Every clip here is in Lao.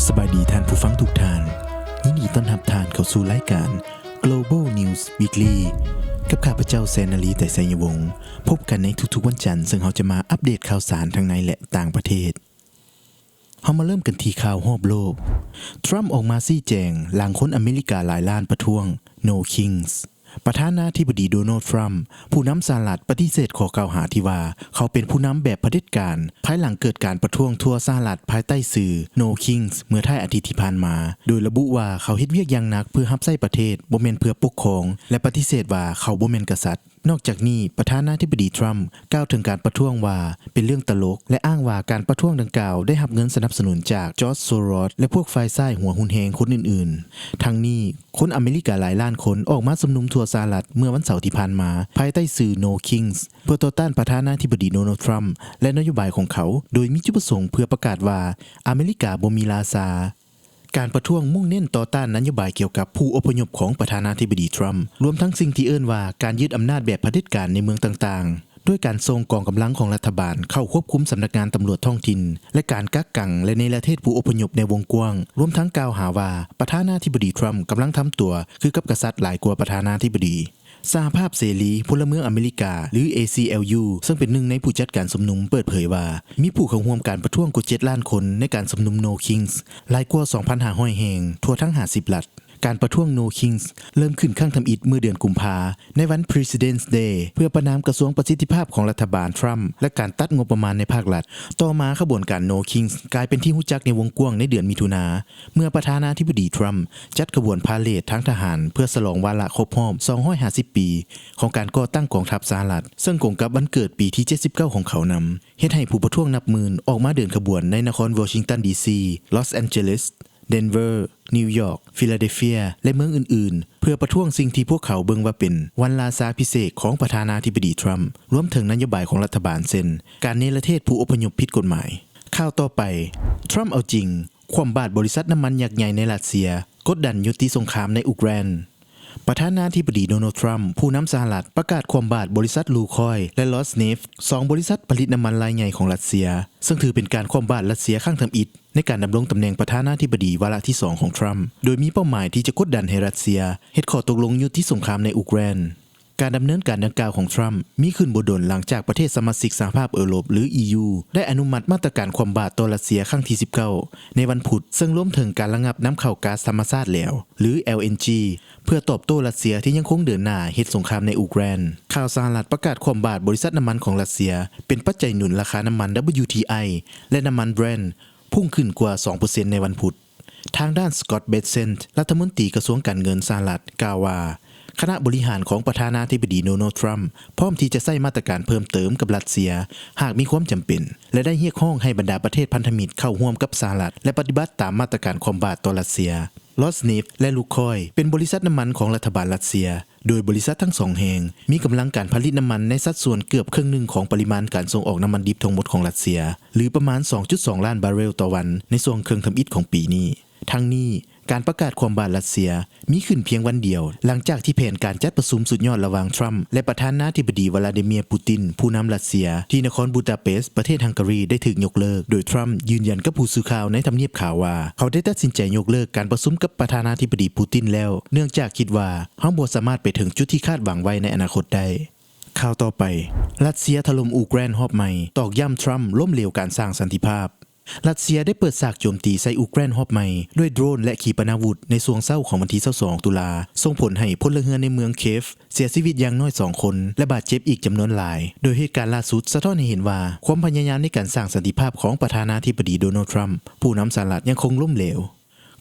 ສະບາຍດີທ່ານຜູ້ຟັງທຸກທ່ານ, ຍິນດີຕ້ອນຮັບທ່ານເຂົ້າສູ່ລາຍການ Global News Weekly ກັບຂ້າພະເຈົ້າ ແສນນາລີ ໄຕໄຊຍະວົງ. ພົບກັນໃນທຸກໆວັນຈັນ, ເຊິ່ງເຮົາຈະມາອັບເດດຂ່າວສານທັງໃນ ແລະ ຕ່າງປະເທດ. ເຮົາມາເລີ່ມກັນທີ່ຂ່າວຮອບໂລກ. ທຣຳອອກມາຊີ້ແຈງ ຫຼັງຄົນອາເມລິກາຫຼາຍລ້ານປະທ້ວງ No Kings. ປະທານາທິບໍດີ ໂດນັລ ທຣຳ ຜູ້ນຳສະຫະລັດ ປະຕິເສດຂໍ້ກ່າວຫາທີ່ວ່າ ເຂົາເປັນຜູ້ນຳແບບຜະເດັດການ ພາຍຫຼັງເກີດການປະທ້ວງທົ່ວສະຫະລັດ ພາຍໃຕ້ຊື່ No Kings ເມື່ອທ້າຍອາທິດທີ່ຜ່ານມາ, ໂດຍລະບຸວ່າເຂົາເຮັດວຽກຢ່າງໜັກເພື່ອຮັບໃຊ້ປະເທດ, ບໍ່ແມ່ນເພື່ອປົກຄອງ ແລະ ປະຕິເສດວ່າເຂົາບໍ່ແມ່ນກະສັດ. ນອກຈາກນີ້, ປະທານາທິບໍດີ ທຣຳ ກ່າວເຖິງການປະທ້ວງວ່າເປັນເລື່ອງຕະຫຼົກ ແລະ ອ້າງວ່າການປະທ້ວງດັ່ງກ່າວໄດ້ຮັບເງິນສະໜັບສະໜູນຈາກ George Soros ແລະ ພວກຝ່າຍຊ້າຍຫົວຮຸນແຮງຄົນອື່ນໆ. ທັງນີ້, ຄົນອາເມລິກາຫຼາຍລ້ານຄົນອອກມາຊຸມນຸມທົ່ວສະຫະລັດເມື່ອວັນເສົາທີ່ຜ່ານມາ ພາຍໃຕ້ຊື່ No Kings ເພື່ອຕໍ່ຕ້ານປະທານາທິບໍດີ ໂດນັລ ທຣຳ ແລະ ນະໂຍບາຍຂອງເຂົາ, ໂດຍມີຈຸດປະສົງເພື່ອປະກາດວ່າ ອາເມລິກາບໍ່ມີລາຊາ. ການປະທ້ວງມຸ່ງເນັ້ນຕໍ່ຕ້ານນະໂຍບາຍກ່ຽວກັບຜູ້ອົບພະຍົບຂອງປະທານາທິບໍດີ ທຣຳ ລວມທັງສິ່ງທີ່ເອີ້ນວ່າການຍຶດອຳນາດແບບຜະເດັດການໃນເມືອງຕ່າງໆ ດ້ວຍການສົ່ງກອງກຳລັງຂອງລັດຖະບານເຂົ້າຄວບຄຸມສຳນັກງານຕຳຫຼວດທ້ອງຖິ່ນ ແລະ ການກັກຂັງ ແລະ ເນລະເທດຜູ້ອົບພະຍົບໃນວົງກວ້າງ, ລວມທັງກ່າວຫາວ່າປະທານາທິບໍດີ ທຣຳ ກຳລັງທຳຕົວຄືກັບກະສັດຫຼາຍກວ່າປະທານາທິບໍດີ. ສະຫະພາບເສລີພົນລະເມືອງອາເມລິກາ ຫຼື ເອຊີແອລຢູ ເຊິ່ງເປັນໜຶ່ງໃນຜູ້ຈັດການຊຸມນຸມ ເປີດເຜີຍວ່າ ມີຜູ້ເຂົ້າຮ່ວມການປະທ້ວງກວ່າເຈັດລ້ານຄົນໃນການຊຸມນຸມ No Kings ຫຼາຍກວ່າສອງພັນຫ້າຮ້ອຍແຫ່ງ ທົ່ວທັງຫ້າສິບລັດ. ການປະທ້ວງ No Kings ເລີ່ມຂຶ້ນຄັ້ງທຳອິດເມື່ອເດືອນກຸມພາ ໃນວັນ President's Day ເພື່ອປະນາມກະຊວງປະສິດທິພາບຂອງລັດຖະບານທຣຳ ແລະ ການຕັດງົບປະມານໃນພາກລັດ. ຕໍ່ມາຂະບວນການ No Kings ກາຍເປັນທີ່ຮູ້ຈັກໃນວົງກວ້າງໃນເດືອນມິຖຸນາ ເມື່ອປະທານາທິບໍດີ ທຣຳ ຈັດຂະບວນພາເຣດທາງທະຫານເພື່ອສະຫຼອງວາລະຄົບຮອບສອງຮ້ອຍຫ້າສິບປີຂອງການກໍ່ຕັ້ງກອງທັບສະຫະລັດ, ເຊິ່ງກົງກັບວັນເກີດປີທີເຈັດສິບເກົ້າຂອງເຂົານຳ, ເຮັດໃຫ້ຜູ້ປະທ້ວງນັບໝື່ນອອກມາເດີນຂະບວນໃນນະຄອນວໍຊິງຕັນ ດີຊີ, ລອສແອນເຈລິສ, ເດັນເວີ, ນິວຢອກ, ຟີລາເດເຟຍ ແລະ ເມືອງອື່ນໆ ເພື່ອປະທ້ວງສິ່ງທີ່ພວກເຂົາເບິ່ງວ່າເປັນວັນລາຊາພິເສກຂອງປະທານາທິບໍດີ ທຣຳ, ລວມເຖິງນະໂຍບາຍຂອງລັດຖະບານ ເຊັ່ນ ການເນລະເທດຜູ້ອົບພະຍົບຜິດກົດໝາຍ. ຂ່າວຕໍ່ໄປ, ທຣຳເອົາຈິງ, ຄວ່ຳບາດບໍລິສັດນ້ຳມັນຍັກໃຫຍ່ໃນຣັດເຊຍ, ກົດດັນຍຸຕິສົງຄາມໃນອູກຣານ. ປະທານາທິບໍດີ ໂດນັລ ທຣຳ ຜູ້ນຳສະຫະລັດ ປະກາດຄວ່ຳບາດບໍລິສັດ ລູຄອຍ ແລະ ໂຣສເນຟ ສອງບໍລິສັດຜະລິດນ້ຳມັນລາຍໃຫຍ່ຂອງຣັດເຊຍ, ເຊິ່ງຖືເປັນການຄວ່ຳບາດຣັດເຊຍຄັ້ງທຳອິດໃນການດຳລົງຕຳແໜ່ງປະທານາທິບໍດີວາລະທີສອງຂອງທຣຳ, ໂດຍມີເປົ້າໝາຍທີ່ຈະກົດດັນໃຫ້ຣັດເຊຍເຮັດຂໍ້ຕົກລົງຍຸຕິສົງຄາມໃນອູກຣານ. ການດຳເນີນການດັ່ງກ່າວຂອງທຣຳມີຂຶ້ນບໍ່ດົນຫຼັງຈາກປະເທດສະມາຊິກສະຫະພາບເອີຣົບ ຫຼື ອີຢູ ໄດ້ອະນຸມັດມາດຕະການຄວ່ຳບາດຕໍ່ຣັດເຊຍຄັ້ງທີສິບເກົ້າໃນວັນພຸດ, ເຊິ່ງລວມເຖິງການລະງັບນຳເຂົ້າກາສທຳມະຊາດແລ້ວ ຫຼື ແອລເອັນຈີ ເພື່ອຕອບໂຕ້ຣັດເຊຍທີ່ຍັງຄົງເດີນໜ້າເຮັດສົງຄາມໃນອູກຣານ. ຂ່າວສະຫະລັດປະກາດຄວ່ຳບາດບໍລິສັດນ້ຳມັນຂອງຣັດເຊຍ ເປັນປັດໄຈໜູນລາຄານ້ຳມັນ WTI ແລະ ນ້ຳມັນ Brent ພຸ່ງຂຶ້ນກວ່າສອງເປີເຊັນໃນວັນພຸດ. ທາງດ້ານ Scott Bessent ລັດຖະມົນຕີກະຊວງການເງິນສະຫະລັດ ກ່າວວ່າ ຄະນະບໍລິຫານຂອງປະທານາທິບໍດີ ໂດນັລ ທຣຳ ພ້ອມທີ່ຈະໃຊ້ມາດຕະການເພີ່ມເຕີມກັບຣັດເຊຍ ຫາກມີຄວາມຈຳເປັນ ແລະ ໄດ້ຮຽກຮ້ອງໃຫ້ບັນດາປະເທດພັນທະມິດເຂົ້າຮ່ວມກັບສະຫະລັດ ແລະ ປະຕິບັດຕາມມາດຕະການຄວ່ຳບາດຕໍ່ຣັດເຊຍ. ໂຣສເນຟ ແລະ ລູກຄອຍ ເປັນບໍລິສັດນ້ຳມັນຂອງລັດຖະບານຣັດເຊຍ, ໂດຍບໍລິສັດທັງສອງແຫ່ງມີກຳລັງການຜະລິດນ້ຳມັນໃນສັດສ່ວນເກືອບເຄິ່ງໜຶ່ງຂອງປະລິມານການສົ່ງອອກນ້ຳມັນດິບທັງໝົດຂອງຣັດເຊຍ ຫຼື ປະມານສອງຈຸດສອງລ້ານບາເຣວຕໍ່ວັນໃນຊ່ວງເຄິ່ງທຳອິດຂອງປີນີ້. ທັງນີ້, ການປະກາດຄວ່ຳບາດຣັດເຊຍມີຂຶ້ນພຽງວັນດຽວ ຫຼັງຈາກທີ່ແຜນການຈັດປະຊຸມສຸດຍອດລະຫວ່າງທຣຳ ແລະ ປະທານາທິບໍດີ ວລາດີເມຍ ປູຕິນ ຜູ້ນຳຣັດເຊຍ ທີ່ນະຄອນບູດາເປສ ປະເທດຮັງກາຣີ ໄດ້ຖືກຍົກເລີກ, ໂດຍທຣຳຢືນຢັນກັບຜູ້ສື່ຂ່າວໃນທຳນຽບຂາວວ່າ ເຂົາໄດ້ຕັດສິນໃຈຍົກເລີກການປະຊຸມກັບປະທານາທິບໍດີ ປູຕິນ ແລ້ວ ເນື່ອງຈາກຄິດວ່າ ເຮົາບໍ່ສາມາດໄປເຖິງຈຸດທີ່ຄາດຫວັງໄວ້ໃນອະນາຄົດໄດ້. ຂ່າວຕໍ່ໄປ, ຣັດເຊຍຖະຫຼົ່ມອູກຣານຮອບໃໝ່, ຕອກຢ້ຳທຣຳລົ້ມເຫຼວການສ້າງສັນຕິພາບ. ຣັດເຊຍໄດ້ເປີດສາກໂຈມຕີໃສ່ອູກຣານຮອບໃໝ່ດ້ວຍໂດຣນ ແລະ ຂີປະນາວຸດໃນຊ່ວງເຊົ້າຂອງວັນທີຊາວສອງຕຸລາ, ສົ່ງຜົນໃຫ້ພົນລະເຮືອນໃນເມືອງເຄຟເສຍຊີວິດຢ່າງໜ້ອຍສອງຄົນ ແລະ ບາດເຈັບອີກຈຳນວນຫຼາຍ, ໂດຍເຫດການລ່າສຸດສະທ້ອນໃຫ້ເຫັນວ່າ ຄວາມພະຍາຍາມໃນການສ້າງສັນຕິພາບຂອງປະທານາທິບໍດີ ໂດນັລ ທຣຳ ຜູ້ນຳສະຫະລັດ ຍັງຄົງລົ້ມເຫຼວ.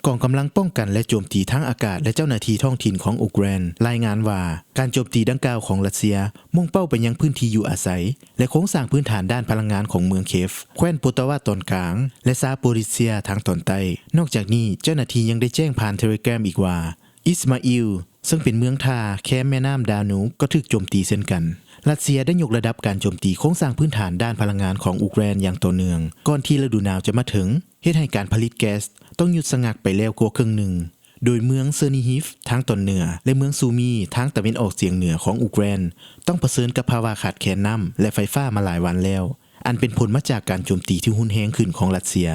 ກອງກຳລັງປ້ອງກັນ ແລະ ໂຈມຕີທາງອາກາດ ແລະ ເຈົ້າໜ້າທີ່ທ້ອງຖິ່ນຂອງອູກຣານລາຍງານວ່າ ການໂຈມຕີດັ່ງກ່າວຂອງຣັດເຊຍມຸ່ງເປົ້າໄປຍັງພື້ນທີ່ຢູ່ອາໄສ ແລະ ໂຄງສ້າງພື້ນຖານດ້ານພະລັງງານຂອງເມືອງເຄຟ, ແຄວ້ນໂປຕາວາຕອນກາງ ແລະ ຊາໂປຣິເຊຍທາງຕອນໃຕ້. ນອກຈາກນີ້, ເຈົ້າໜ້າທີ່ຍັງໄດ້ແຈ້ງຜ່ານເທເລແກຣມອີກວ່າ ອິດສະມາອິລ ເຊິ່ງເປັນເມືອງທ່າແຄມແມ່ນ້ຳດານູບ ກໍຖືກໂຈມຕີເຊັ່ນກັນ. ຣັດເຊຍໄດ້ຍົກລະດັບການໂຈມຕີໂຄງສ້າງພື້ນຖານດ້ານພະລັງງານຂອງອູກຣານຢ່າງຕໍ່ເນື່ອງ ກ່ອນທີ່ລະດູໜາວຈະມາເຖິງ, ເຮັດໃຫ້ການຜະລິດແກັສຕ້ອງຢຸດຊະງັກໄປແລ້ວກວ່າເຄິ່ງໜຶ່ງ, ໂດຍເມືອງເຊີນີຮີຟທາງຕອນເໜືອ ແລະ ເມືອງຊູມີ ທາງຕາເວັນອອກສຽງເໜືອຂອງອູກຣານ ຕ້ອງປະເຊີນກັບພາວະຂາດແຄນນ້ຳ ແລະ ໄຟຟ້າມາຫຼາຍວັນແລ້ວ, ອັນເປັນຜົນມາຈາກການໂຈມຕີທີ່ຮຸນແຮງຂຶ້ນຂອງຣັດເຊຍ.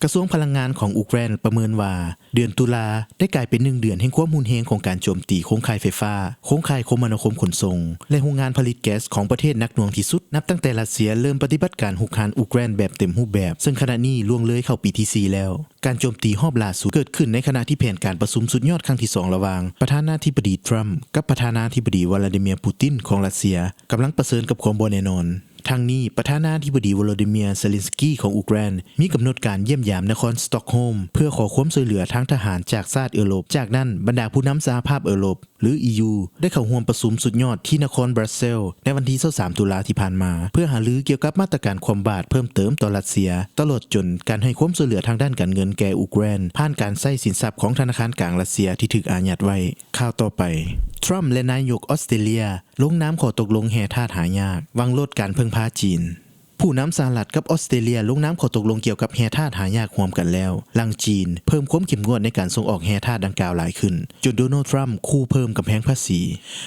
ກະຊວງພະລັງງານຂອງອູເຄຣນປະເມີນວ່າ ເດືອນຕຸລາໄດ້ກາຍເປັນໜຶ່ງເດືອນແຫ່ງຄວາມຮຸນແຮງຂອງການໂຈມຕີໂຄງຂ່າຍໄຟຟ້າ, ໂຄງຂ່າຍຄົມມະນາຄົມຂົນສົ່ງ ແລະໂຮງງານຜະລິດແກັສຂອງປະເທດໜັກໜ່ວງທີ່ສຸດ ນັບຕັ້ງແຕ່ຣັດເຊຍເລີ່ມປະຕິບັດການຮຸກຮານອູເຄຣນແບບເຕັມຮູບແບບ, ເຊິ່ງຂະນະນີ້ລ່ວງເລີຍເຂົ້າປີທີສີ່ແລ້ວ. ການໂຈມຕີຮອບລ່າສຸດເກີດຂຶ້ນໃນຂະນະທີ່ແຜນການປະຊຸມສຸດຍອດຄັ້ງທີສອງລະຫວ່າງປະທານາທິບໍດີທຣຳກັບປະທານາທິບໍດີວລາດີເມຍປູຕິນຂອງຣັດເຊຍ ກຳລັງປະເຊີນກັບຄວາມບໍ່ແນ່ນອນ. ທັງນີ້, ປະທານາທິບໍດີໂວໂລດີເມຍເຊເລັນສກີຂອງອູເຄຣນ ມີກຳນົດການຢ້ຽມຢາມນະຄອນສະຕັອກໂຮມ ເພື່ອຂໍຄວາມຊ່ວຍເຫຼືອທາງທະຫານຈາກຊາດເອີຣົບ. ຈາກນັ້ນ, ບັນດາຜູ້ນຳສະຫະພາບເອີຣົບ ຫຼື ອີຢູ ໄດ້ເຂົ້າຮ່ວມປະຊຸມສຸດຍອດທີ່ນະຄອນບຣັດເຊລ ໃນວັນທີຊາວສາມຕຸລາທີ່ຜ່ານມາ ເພື່ອຫາລືກ່ຽວກັບມາດຕະການຄວ່ຳບາດເພີ່ມເຕີມຕໍ່ຣັດເຊຍ, ຕະຫຼອດຈົນການໃຫ້ຄວາມຊ່ວຍເຫຼືອທາງດ້ານການເງິນແກ່ອູເຄຣນ ຜ່ານການໃຊ້ສິນຊັບຂອງທະນາຄານກາງຣັດເຊຍທີ່ຖືກອາຍັດໄວ້. ຂ່າວຕໍ່ໄປ, ທຣຳ ແລະ ນາຍົກອອສເຕຣເລຍ ລົງນາມຂໍ້ຕົກລົງແຮ່ທາດຫາຍາກ ຫວັງລົດການເພິ່ງພາຈີນ. ຜູ້ນຳສະຫະລັດກັບອອສເຕຣເລຍລົງນາມຂໍ້ຕົກລົງກ່ຽວກັບແຮ່ທາດຫາຍາກຮ່ວມກັນແລ້ວ, ຫຼັງຈີນເພີ່ມຄວາມເຂັ້ມງວດໃນການສົ່ງອອກແຮ່ທາດດັ່ງກ່າວຫຼາຍຂຶ້ນ, ຈົນໂດນັລ ທຣຳ ຂູ່ເພີ່ມກຳແພງພາສີ.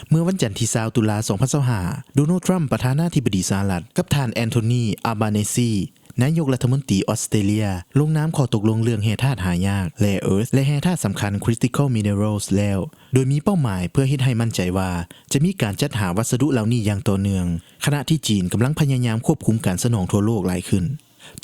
ເມື່ອວັນຈັນທີຊາວຕຸລາ ສອງພັນຊາວຫ້າ, ໂດນັລ ທຣຳ ປະທານາທິບໍດີສະຫະລັດ ກັບທ່ານ ແອນໂທນີ ອາບາເນຊີ ນາຍົກລັດຖະມົນຕີອອສເຕຣເລຍ ລົງນາມຂໍ້ຕົກລົງເລື່ອງແຮ່ທາດຫາຍາກ rare earth ແລະ ແຮ່ທາດສຳຄັນ critical minerals ແລ້ວ, ໂດຍມີເປົ້າໝາຍເພື່ອເຮັດໃຫ້ໝັ້ນໃຈວ່າຈະມີການຈັດຫາວັດສະດຸເຫຼົ່ານີ້ຢ່າງຕໍ່ເນື່ອງ, ຂະນະທີ່ຈີນກຳລັງພະຍາຍາມຄວບຄຸມການສະໜອງທົ່ວໂລກຫຼາຍຂຶ້ນ.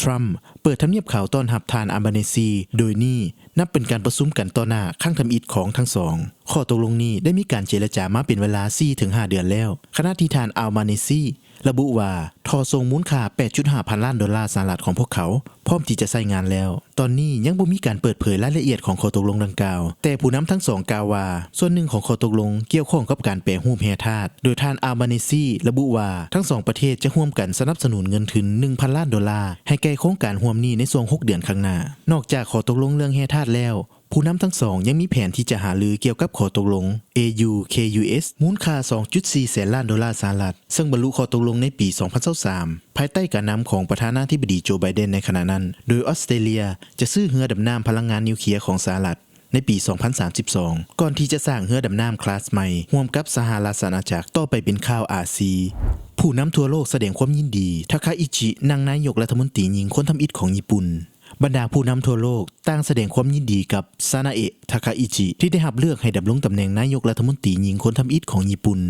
ທຣຳ ເປີດທຳນຽບຂາວຕ້ອນຮັບທ່ານ ອາບາເນຊີ, ໂດຍນີ້ນັບເປັນການປະຊຸມກັນຕໍ່ໜ້າຄັ້ງທຳອິດຂອງທັງສອງ. ຂໍ້ຕົກລົງນີ້ໄດ້ມີການເຈລະຈາມາເປັນເວລາສີ່ເຖິງຫ້າເດືອນແລ້ວ, ຂະນະທີ່ທ່ານ ອາບາເນຊີ ລະບຸວ່າ ທໍ່ສົ່ງມູນຄ່າແປດຈຸດຫ້າພັນລ້ານໂດລາສະຫະລັດຂອງພວກເຂົາ ພ້ອມທີ່ຈະໃຊ້ງານແລ້ວ. ຕອນນີ້ຍັງບໍ່ມີການເປີດເຜີຍລາຍລະອຽດຂອງຂໍ້ຕົກລົງດັ່ງກ່າວ, ແຕ່ຜູ້ນຳທັງສອງກ່າວວ່າ ສ່ວນໜຶ່ງຂອງຂໍ້ຕົກລົງກ່ຽວຂ້ອງກັບການແປຮູບແຮ່ທາດ, ໂດຍທ່ານ ອາບາເນຊີ ລະບຸວ່າ ທັງສອງປະເທດຈະຮ່ວມກັນສະໜັບສະໜູນເງິນທຶນໜຶ່ງພັນລ້ານໂດລາ ໃຫ້ແກ່ໂຄງການຮ່ວມນີ້ໃນຊ່ວງຫົກເດືອນຂ້າງໜ້າ. ນອກຈາກຂໍ້ຕົກລົງເລື່ອງແຮ່ທາດແລ້ວ, ຜູ້ນຳທັງສອງຍັງມີແຜນທີ່ຈະຫາລືກ່ຽວກັບຂໍ້ຕົກລົງ ເອຢູ ເຄ ຢູ ເອສ ມູນຄ່າສອງຈຸດສີ່ແສນລ້ານໂດລາສະຫະລັດ, ເຊິ່ງບັນລຸຂໍ້ຕົກລົງໃນປີສອງພັນຊາວສາມ ພາຍໃຕ້ການນຳຂອງປະທານາທິບໍດີໂຈ ໄບເດັນ ໃນຂະນະນັ້ນ, ໂດຍອອສເຕຣເລຍຈະຊື້ເຮືອດຳນ້ຳພະລັງງານນິວເຄຍຂອງສະຫະລັດໃນປີສອງພັນສາມສິບສອງ ກ່ອນທີ່ຈະສ້າງເຮືອດຳນ້ຳຄລາສໃໝ່ຮ່ວມກັບສະຫະລາຊະອານາຈັກ, ຕໍ່ໄປເປັນຂ່າວອາຊີ. ຜູ້ນຳທົ່ວໂລກສະແດງຄວາມຍິນດີ ທາຄາອິຈິ ນັ່ງນາຍົກລັດຖະມົນຕີຍິງຄົນທຳອິດຂອງຍີ່ປຸ່ນ. ບັນດາຜູ້ນຳທົ່ວໂລກຕ່າງສະແດງຄວາມຍິນດີກັບ ຊານາເອະ ທາຄາອິຈິ ທີ່ໄດ້ຮັບເລືອກໃຫ້ດຳລົງຕຳແໜ່ງນາຍົກລັດຖະມົນຕີຍິງຄົນທຳອິດຂອງຍີ່ປຸ່ນ,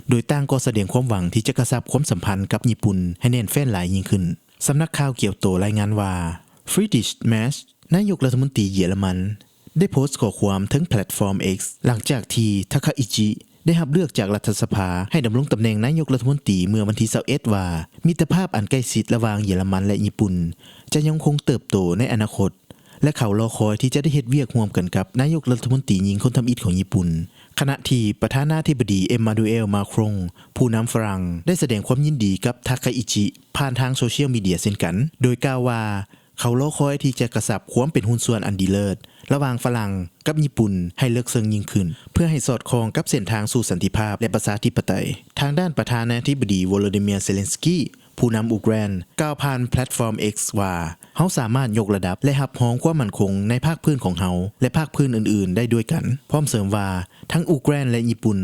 ໂດຍຕ່າງກໍສະແດງຄວາມຫວັງທີ່ຈະກະຊັບຄວາມສຳພັນກັບຍີ່ປຸ່ນໃຫ້ແໜ້ນແຟ້ນຫຼາຍຍິ່ງຂຶ້ນ. ສຳນັກຂ່າວກຽວໂຕລາຍງານວ່າ Friedrich Merz ນາຍົກລັດຖະມົນຕີເຢຍລະມັນ ໄດ້ໂພສຂໍ້ຄວາມເທິງແພລດຟອມ X ຫຼັງຈາກທີ່ ທາຄາອິຈິ ໄດ້ຮັບເລືອກຈາກລັດຖະສະພາໃຫ້ດຳລົງຕຳແໜ່ງນາຍົກລັດຖະມົນຕີເມື່ອວັນທີຊາວເອັດ ວ່າ ມິດຕະພາບອັນໃກ້ຊິດລະຫວ່າງເຢຍລະມັນ ແລະ ຍີ່ປຸ່ນ ຈະຍັງຄົງເຕີບໂຕໃນອະນາຄົດ ແລະ ເຂົາລໍຄອຍທີ່ຈະໄດ້ເຮັດວຽກຮ່ວມກັນກັບນາຍົກລັດຖະມົນຕີຍິງຄົນທຳອິດຂອງຍີ່ປຸ່ນ. ຂະນະທີ່ປະທານາທິບໍດີ ເອມມານູເອລ ມາຄຣອງ ຜູ້ນຳຝຣັ່ງ ໄດ້ສະແດງຄວາມຍິນດີກັບ ທາຄາອິຈິ ຜ່ານທາງໂຊຊຽວມີເດຍເຊັ່ນກັນ, ໂດຍກ່າວວ່າ ເຂົາລໍຄອຍທີ່ຈະກະຊັບຄວາມເປັນຫຸ້ນສ່ວນອັນດີເລີດລະຫວ່າງຝຣັ່ງກັບຍີ່ປຸ່ນໃຫ້ເລິກເຊິ່ງຍິ່ງຂຶ້ນ ເພື່ອໃຫ້ສອດຄ່ອງກັບເສັ້ນທາງສູ່ສັນຕິພາບ ແລະ ປະຊາທິປະໄຕ. ທາງດ້ານປະທານາທິບໍດີ ໂວໂລດີເມຍ ເຊເລັນສກີ ຜູ້ນຳອູເຄຣນ ກ່າວຜ່ານແພລດຟອມ X ວ່າ ເຮົາສາມາດຍົກລະດັບ ແລະ ຮັບຮອງຄວາມໝັ້ນຄົງໃນພາກພື້ນຂອງເຮົາ ແລະ ພາກພື້ນອື່ນໆໄດ້ດ້ວຍກັນ, ພ້ອມເສີມວ່າ ທັງອູເຄຣນ ແລະ ຍີ່ປຸ່ນ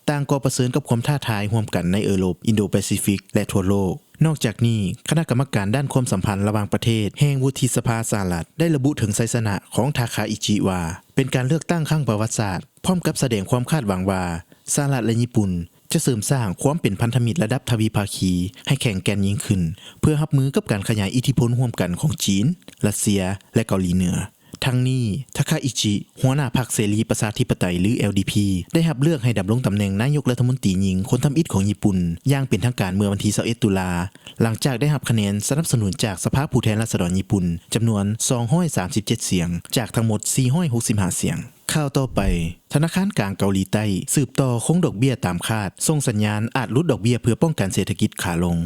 ຕ່າງກໍປະເຊີນກັບຄວາມທ້າທາຍຮ່ວມກັນໃນເອີຣົບ, ອິນໂດແປຊີຟິກ ແລະ ທົ່ວໂລກ. ນອກຈາກນີ້, ຄະນະກຳມະການດ້ານຄວາມສຳພັນລະຫວ່າງປະເທດແຫ່ງວຸດທິສະພາສະຫະລັດ ໄດ້ລະບຸເຖິງໄຊຊະນະຂອງ ທາຄາອິຈິ ວ່າ ເປັນການເລືອກຕັ້ງຄັ້ງປະຫວັດສາດ, ພ້ອມກັບສະແດງຄວາມຄາດຫວັງວ່າ ສະຫະລັດ ແລະ ຍີ່ປຸ່ນ ຈະເສີມສ້າງຄວາມເປັນພັນທະມິດລະດັບທະວີພາຄີໃຫ້ແຂງແກ່ນຍິ່ງຂຶ້ນ, ເພື່ອຮັບມືກັບການຂະຫຍາຍອິດທິພົນຮ່ວມກັນຂອງຈີນ, ຣັດເຊຍ ແລະ ເກົາຫຼີເໜືອ. ທັງນີ້, ທາຄາອິຈິ ຫົວໜ້າພັກເສລີປະຊາທິປະໄຕ ຫຼື ແອລດີພີ ໄດ້ຮັບເລືອກໃຫ້ດຳລົງຕຳແໜ່ງນາຍົກລັດຖະມົນຕີຍິງຄົນທຳອິດຂອງຍີ່ປຸ່ນຢ່າງເປັນທາງການເມື່ອວັນທີຊາວເອັດ ຕຸລາ, ຫຼັງຈາກໄດ້ຮັບຄະແນນສະໜັບສະໜູນຈາກສະພາຜູ້ແທນລາຊະດອນຍີ່ປຸ່ນຈຳນວນສອງຮ້ອຍສາມສິບເຈັດສຽງ ຈາກທັງໝົດສີ່ຮ້ອຍຫົກສິບຫ້າສຽງ. ຂ່າວຕໍ່ໄປ, ທະນາຄານກາງເກົາຫຼີໃຕ້ສືບຕໍ່ຄົງດອກເບ້ຍຕາມຄາດ, ສົ່ງສັນຍານອາດຫຼຸດດອກເບ້ຍເພື່ອປ້ອງກັນເສດຖະກິດຂາລົງ.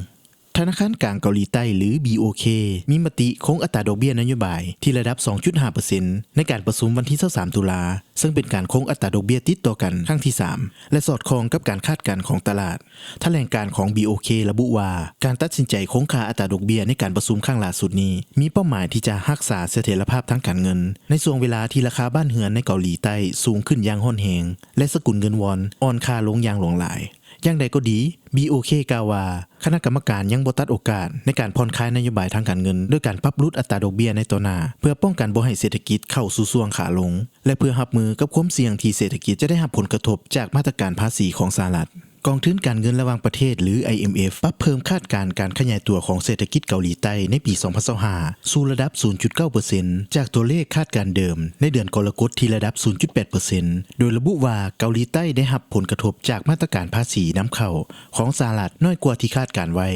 ທະນາຄານກາງເກົາຫຼີໃຕ້ ຫຼື ບີໂອເຄ ມີມະຕິຄົງອັດຕາດອກເບ້ຍນະໂຍບາຍທີ່ລະດັບສອງຈຸດຫ້າເປີເຊັນ ໃນການປະຊຸມວັນທີຊາວສາມຕຸລາ, ເຊິ່ງເປັນການຄົງອັດຕາດອກເບ້ຍຕິດຕໍ່ກັນຄັ້ງທີສາມ ແລະ ສອດຄ່ອງກັບການຄາດການຂອງຕະຫຼາດ. ຖະແຫຼງການຂອງ ບີໂອເຄ ລະບຸວ່າ ການຕັດສິນໃຈຄົງຄ່າອັດຕາດອກເບ້ຍໃນການປະຊຸມຄັ້ງລ່າສຸດນີ້ ມີເປົ້າໝາຍທີ່ຈະຮັກສາສະຖຽນລະພາບທາງການເງິນ ໃນຊ່ວງເວລາທີ່ລາຄາບ້ານເຮືອນໃນເກົາຫຼີໃຕ້ສູງຂຶ້ນຢ່າງຮ້ອນແຮງ ແລະ ສະກຸນເງິນວອນອ່ອນຄ່າລົງຢ່າງຫຼວງຫຼາຍ. ຢ່າງໃດກໍດີ ບີໂອເຄ ກ່າວວ່າ ຄະນະກຳມະການຍັງບໍ່ຕັດໂອກາດໃນການຜ່ອນຄາຍນະໂຍບາຍທາງການເງິນ ໂດຍການປັບຫຼຸດອັດຕາດອກເບ້ຍໃນຕໍ່ໜ້າ ເພື່ອປ້ອງກັນບໍ່ໃຫ້ເສດຖະກິດເຂົ້າສູ່ຊ່ວງຂາລົງ ແລະ ເພື່ອຮັບມືກັບຄວາມສ່ຽງທີ່ເສດຖະກິດຈະໄດ້ຮັບຜົນກະທົບຈາກມາດຕະການພາສີຂອງສະຫະລັດ. ກອງທຶນການເງິນລະຫວ່າງປະເທດ ຫຼື ໄອເອັມເອັຟ ປັບເພີ່ມຄາດການການຂະຫຍາຍຕົວຂອງເສດຖະກິດເກົາຫຼີໃຕ້ໃນປີສອງພັນຊາວຫ້າ ສູ່ລະດັບສູນຈຸດເກົ້າເປີເຊັນ ຈາກຕົວເລກຄາດການເດີມໃນເດືອນກໍລະກົດທີ່ລະດັບສູນຈຸດແປດເປີເຊັນ ໂດຍລະບຸວ່າເກົາຫຼີໃຕ້ໄດ້ຮັບຜົນກະທົບຈາກມາດຕະການພາສີນຳເຂົ້າຂອງສະຫະລັດນ້ອຍກວ່າທີ່ຄາດການໄວ້.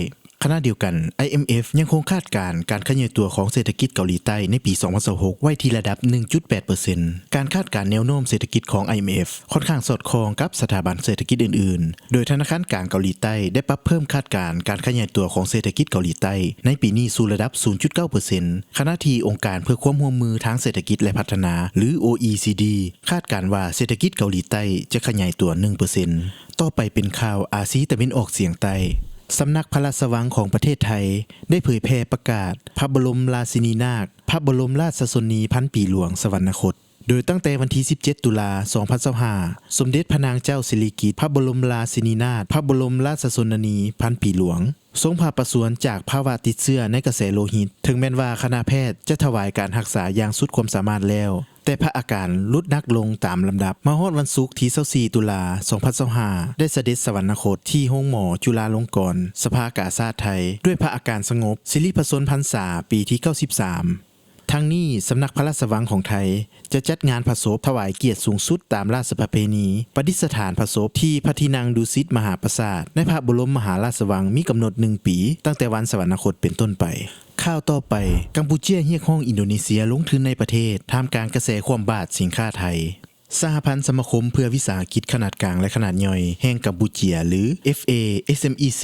ຂະນະດຽວກັນ ໄອເອັມເອັຟ ຍັງຄົງຄາດການການຂະຫຍາຍຕົວຂອງເສດຖະກິດເກົາຫຼີໃຕ້ໃນປີສອງພັນຊາວຫົກ ໄວ້ທີ່ລະດັບໜຶ່ງຈຸດແປດເປີເຊັນ. ການຄາດການແນວໂນ້ມເສດຖະກິດຂອງ ໄອເອັມເອັຟ ຂ້ອນຂ້າງສອດຄ່ອງກັບສະຖາບັນເສດຖະກິດອື່ນໆ, ໂດຍທະນາຄານກາງເກົາຫຼີໃຕ້ໄດ້ປັບເພີ່ມຄາດການການຂະຫຍາຍຕົວຂອງເສດຖະກິດເກົາຫຼີໃຕ້ໃນປີນີ້ສູ່ລະດັບສູນຈຸດເກົ້າເປີເຊັນ, ຂະນະທີ່ອົງການເພື່ອຄວາມຮ່ວມມືທາງເສດຖະກິດ ແລະ ພັດທະນາ ຫຼື ໂອອີຊີດີ ຄາດການວ່າເສດຖະກິດເກົາຫຼີໃຕ້ຈະຂະຫຍາຍຕົວໜຶ່ງເປີເຊັນ. ຕໍ່ໄປເປັນຂ່າວອາຊີຕາເວັນອອກສຽງໃຕ້. ສຳນັກພະລາຊະວັງຂອງປະເທດໄທ ໄດ້ເຜີຍແຜ່ປະກາດພະບໍລົມລາຊິນີນາກ ພະບໍລົມລາຊະຊົນນີພັນປີຫຼວງສະຫວັນນະຄົດ, ໂດຍຕັ້ງແຕ່ວັນທີສິບເຈັດ ຕຸລາ ສອງພັນຊາວຫ້າ ສົມເດັດພະນາງເຈົ້າສິລິກິດ ພະບໍລົມລາຊິນີນາດ ພະບໍລົມລາຊະຊົນນະນີພັນປີຫຼວງ ຊົງພະປະຊວນຈາກພາວະຕິດເຊື້ອໃນກະແສໂລຫິດ, ເຖິງແມ່ນວ່າຄະນະແພດຈະຖວາຍການຮັກສາຢ່າງສຸດຄວາມສາມາດແລ້ວ, ແຕ່ພະອາການຫຼຸດໜັກລົງຕາມລຳດັບ. ມາຮອດວັນສຸກທີຊາວສີ່ ຕຸລາ ສອງພັນຊາວຫ້າ ໄດ້ສະເດັດສະຫວັນນະຄົດທີ່ໂຮງໝໍຈຸລາລົງກອນ ສະພາກາຊາດໄທ ດ້ວຍພະອາການສະຫງົບ ສິລິພະຊົນພັນສາ ປີທີເກົ້າສິບສາມ. ທັງນີ້, ສຳນັກພະລາຊະວັງຂອງໄທ ຈະຈັດງານພະສົບຖວາຍກຽດສູງສຸດຕາມລາຊະປະເພນີ ປະດິດສະຖານພະສົບທີ່ພະທີ່ນັ່ງດຸສິດມະຫາປາສາດ ໃນພະບໍລົມມະຫາລາຊະວັງ ມີກຳນົດໜຶ່ງປີ ຕັ້ງແຕ່ວັນສະຫວັນນະຄົດເປັນຕົ້ນໄປ. ຂ່າວຕໍ່ໄປ, ກຳປູເຈຍຮຽກຮ້ອງອິນໂດເນເຊຍລົງທຶນໃນປະເທດ ທ່າມກາງກະແສຄວ່ຳບາດສິນຄ້າໄທ. ສະຫະພັນສະມາຄົມເພື່ອວິສາຫະກິດຂະໜາດກາງ ແລະ ຂະໜາດຍ່ອຍແຫ່ງກຳປູເຈຍ ຫຼື ເອັຟເອເອັສເອັມອີຊີ